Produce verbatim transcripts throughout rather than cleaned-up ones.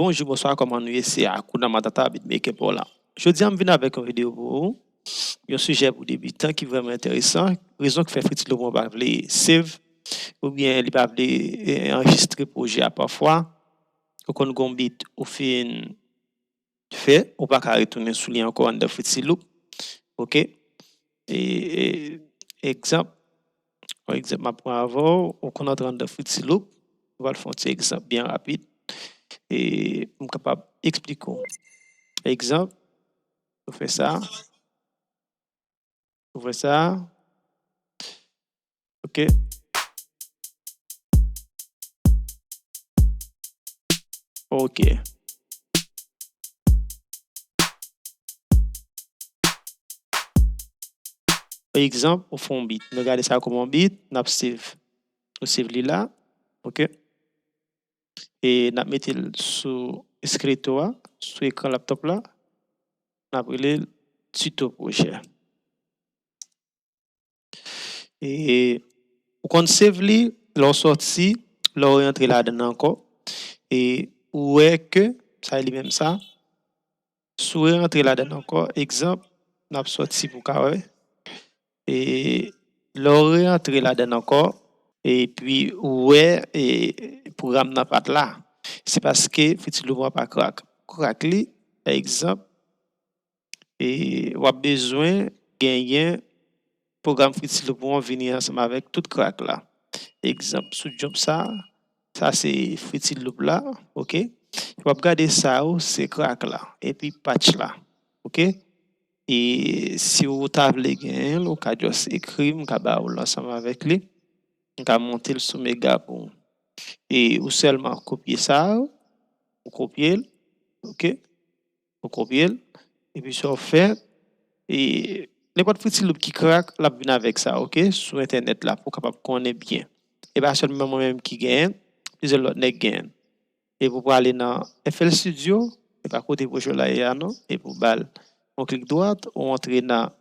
Bonjou, bonswa, kòman nou ye? Se Hakuna Matata Beatmaker pa w la. Jodi a, m vin avèk yon videyo pou ou. Yon sijè pou debitan ki vrèman enteresan. Rezon ki fè Fruity Loop mwen pa vle save, oubyen li pa vle, eh, anrejistre pwojè a pafwa. Ou konn gon beat ou fin fè, ou pa ka retounen sou li ankò anndan Fruity Loop. Ok? E, e, egzanp, yon egzanp m ap pran avè w, ou konn antre anndan Fruity Loop, nou pral fè yon ti egzanp byen rapid. E pou m kapab eksplike w. Egzanp, nou fè sa. Ou fè sa. Ok. Ok. Pa egzanp, ou fè yon beat. Nou gade sa kòm yon beat, n ap save. Nou save li la. Ok. E n ap mete l sou eskeleto a, sou ekran laptop la. N ap rele l Tuto Project. E ou konn save li, lè w sòti, lè w rantre ladan l ankò. E ou wè ke, sa e li menm sa. Si w rantre ladan l ankò, egzanp, n ap sòti pou w ka wè. E lè w rantre ladan l ankò, epi ou wè, e pwogram nan pa t la. Se paske Fruity Loop an pa crack. Crack li, pa egzanp, e w ap bezwen genyen pwogram Fruity Loop ou an vini ansanm avèk tout crack la. Egzanp, sou jump sa, sa se Fruity Loop la, ok? W ap gade sa yo, se crack la, epi patch la, ok? E si w ta vle genyen l, ou ka just ekri m, m ka ba ou l ansanm avèk li. M ka monte l sou Mega pou ou. E ou sèlman kopye sa yo, ou kopye l, ok? Ou kopye l, epi sa w fè, e nenpòt Fruity Loop ki crack, l ap vin avèk sa, ok? Sou entènèt la, pou w kapab konnen byen. E pa sèlman mwen menm ki genyen, plizyè lòt nèg genyen. Epi w prale nan F L Studio, e pa kote pwojè w la ye a non, epi w ba l yon klik dwat, ou antre nan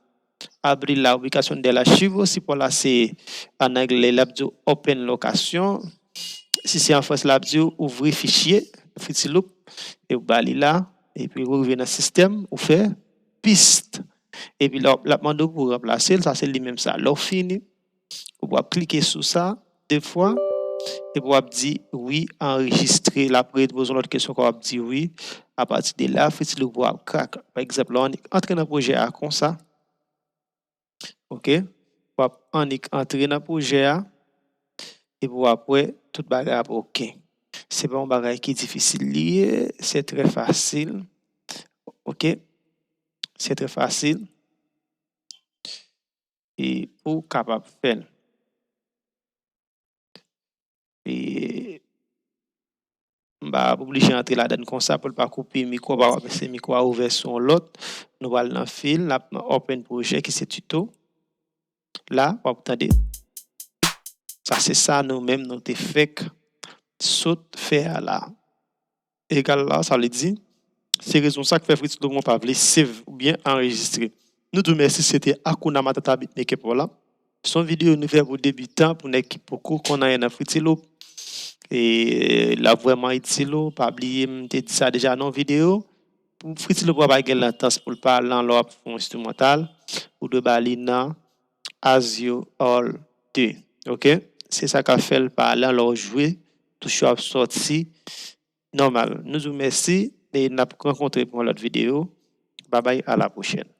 abrir la ubicación del archivo, si pa w la se an anglè, l ap di w open location, si se an fransè, l ap di w ouvrir fichier, Fruity Loop, e w ba li la, epi ou rive nan sistèm, ou fè paste. Epi l ap, l ap mande w pou w ranplase l, sa se li menm sa. Lè w fini, ou ap klike sou sa de fwa, epi w ap di wi, anrejistre. L ap repoze yon lòt kesyon, w ap di wi. Apati de la, Fruity Loop ou ap crack. Pa egzanp, lè w annik antre nan pwojè a konsa, ok, w ap annik antre nan pwojè a, epi w ap wè tout bagay ap ok. Se pa yon bagay ki difisil li ye, se trè fasil. Ok? Se trè fasil. E pou w kapab fè l. E m pa oblije antre ladan l konsa pou l pa koupe mikwo, pa wè se mikwo a ouvè sou yon lòt. Nou pral nan fil, n ap nan open project ki se tuto. La, w ap tande. Sa se sa nou menm nou te fèk sot fè a la. Egal la, sa vle di, se rezon sa k fè Fruity Loop mwen pa vle save oubyen anrejistre. Nou di w mèsi, se te Hakuna Matata Beatmaker pa w la. Se yon videyo nou fè pou debitan, pou nèg ki poko konn anyen nan Fruity Loop. E l ap vrèman itil ou. Pa bliye, m te di sa deja nan yon videyo. Pou Fruity Loop pa gen latans pou l pa lan lè w ap fè yon enstrimantal. Ou dwe ba li nan As You All de. Ok? Se sa k ap fè l pa lan lè w jwe. Touch yo ap sòti nòmal. Nou di w mèsi e n ap rankontre pou yon lòt videyo. Babay, a la pwochèn.